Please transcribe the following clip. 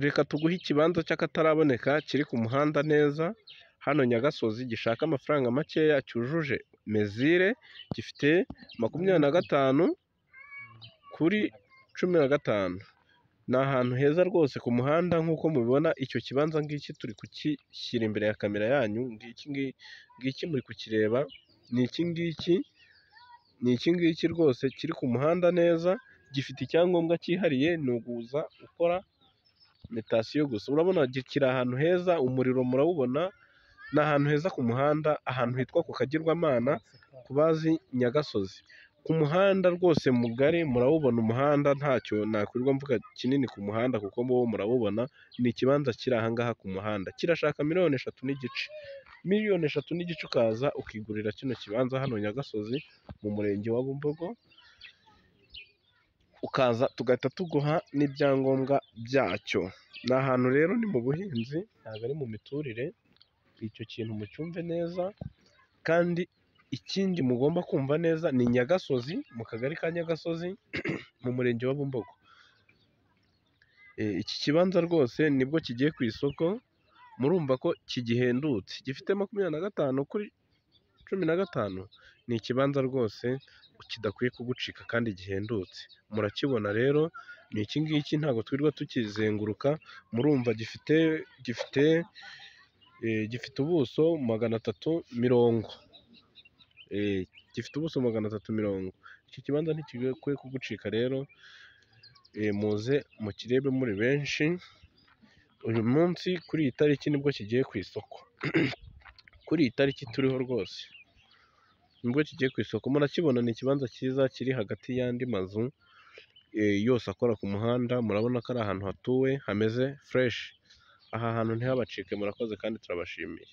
Reka tuguhe ikibanza cy'akataraboneka kiri ku muhanda neza, hano Nyagasozi, gishaka amafaranga makeya, cyujuje mesure, gifite 25 kuri 15. Ni ahantu heza rwose ku muhanda nk'uko mubibona, icyo kibanza ngiki turi kukishyira imbere ya kamera yanyu, ngiki ngiki muri kukireba, ni iki ngiki, ni iki ngiki rwose kiri ku muhanda neza, gifite icyangombwa cyihariye, ni ukuza ukora mutation gusa. Urabona kiri ahantu heza, umuriro murawubona, ni ahantu heza ku muhanda, ahantu hitwa ku Kagirwamana, ku bazi Nyagasozi. Ku muhanda rwose mugari, murawubona umuhanda, ntacyo nakwirirwa mvuga kinini ku muhanda kuko wo murawubona, ni ikibanza kiri aha ngaha ku muhanda. Kirashaka miliyoni 3.5. Miliyoni 3.5 ukaza ukigurira kino kibanza hano Nyagasozi mu murenge wa Bumbogo, ukaza tugahita tuguha n'ibyangombwa byacyo. Ni ahantu rero ni mu buhinzi, ntabwo ari mu miturire, icyo kintu mucyumve neza, kandi ikindi mugomba kumva neza ni Nyagasozi, mu kagari ka Nyagasozi, mu murenge wa Bumbogo. Iki kibanza rwose nibwo kigiye ku isoko, murumva ko kigihendutse. Gifite 25 kuri 15, ni ikibanza rwose kidakwiye kugucika kandi gihendutse. Murakibona rero ni iki ngiki, ntabwo twirirwa tukizenguruka, murumva gifite ubuso 340. Gifite ubuso 340. Iki kibanza ntigikwiye kugucika rero, muze mukirebe muri benshi, uyu munsi kuri iyi tariki nibwo kigiye ku isoko. Kuri iyi tariki turiho rwose nibwo kigiye ku isoko. Murakibona ni ikibanza cyiza kiri hagati y'andi mazu yose akora ku muhanda, murabona ko ari ahantu hatuwe hameze fresh. Aha hantu ntihabacike, murakoze kandi turabashimiye.